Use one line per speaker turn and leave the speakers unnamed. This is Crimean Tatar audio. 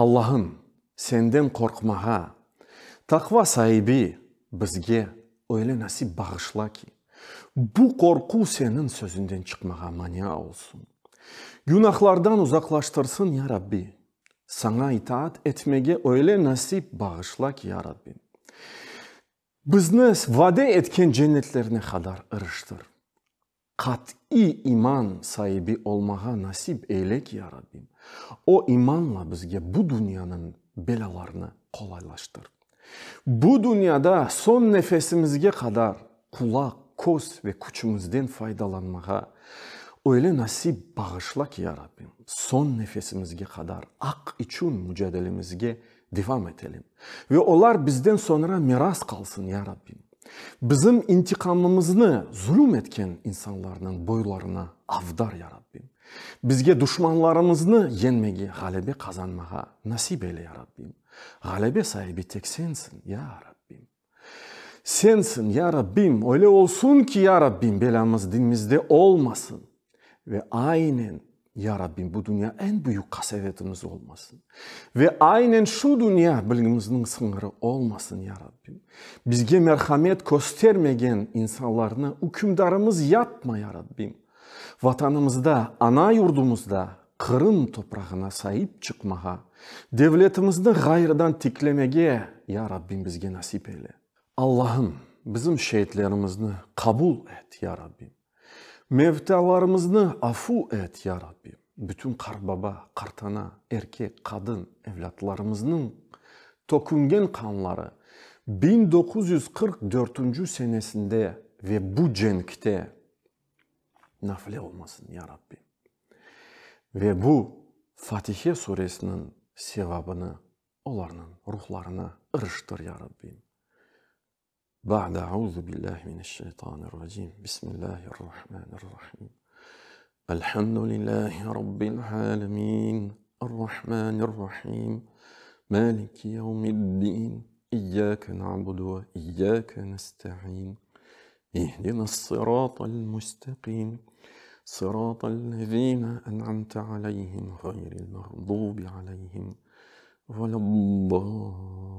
Allahım, Senden qorqmağa, taqva saibi bizge öyle nasip bağışla ki, bu qorqu Seniñ sözünden çıqmağa mania olsun. Günahlardan uzaqlaştırsın, ya Rabbi. Saña itaat etmege öyle nasip bağışla ki, ya Rabbim. Bizni vade etken cennetlerine qadar ırıştır. Qat'iy iman saibi olmağa nasip eyle ki, ya Rabbim, o imanla bizge bu dünyanıñ belâlarını qolaylaştır. Bu dünyada soñ nefesimizge qadar qulaq, köz ve küçümizden faydalanmağa öyle nasip bağışla ki, ya Rabbim, soñ nefesimizge qadar aq içün mücadelemizge devam etelim ve olar bizden soñra miras qalsın, ya Rabbim. Bizim intiqamımıznı zulüm etken insanlarnıñ boylarına avdar, ya Rabbim. Bizge duşmanlarımıznı yeñmege, ğalebe qazanmağa nasip eyle, ya Rabbim. Ğalebe saibi tek Sensiñ, ya Rabbim. Sensiñ, ya Rabbim, öyle olsun ki, ya Rabbim, belâmız dinimizde olmasın ve aynen, ya Rabbim, bu dünya eñ büyük qasevetimiz olmasın ve aynen şu dünya bilgimizniñ sıñırı olmasın, ya Rabbim. Bizge merhamet köstermegen insanlarnı ükümdarımız yapma, ya Rabbim. Vatanımızda, ana yurdumızda Qırım toprağına saip çıqmağa, devletimizni ğayrıdan tiklemege, ya Rabbim, bizge nasip eyle. Allahım, bizim şeitlerimizni qabul et, ya Rabbim. Mevtalarımıznı afu et, ya Rabbim. Bütün qartbaba, qartana, erkek, qadın, evlâtlarımıznıñ töküngen qanları 1944 senesinde ve bu cenkte nafile olmasın, ya Rabbim. Ve bu Fatihe suresiniñ sevabını olarnıñ ruhlarına ırıştır, ya Rabbim. Ba'de auzu billahi mineşşeytanirracim. Bismillahirrahmanirrahim. Elhamdülillahi Rabbil alemin. Errahmanirrahim. Maliki yevmiddin. İyyâke na'budu ve iyyâke nesta'in. İhdinas-sıratal mustaqim. Sıratal lezîne en'amte aleyhim gayril mağdubi aleyhim veled-dâllin.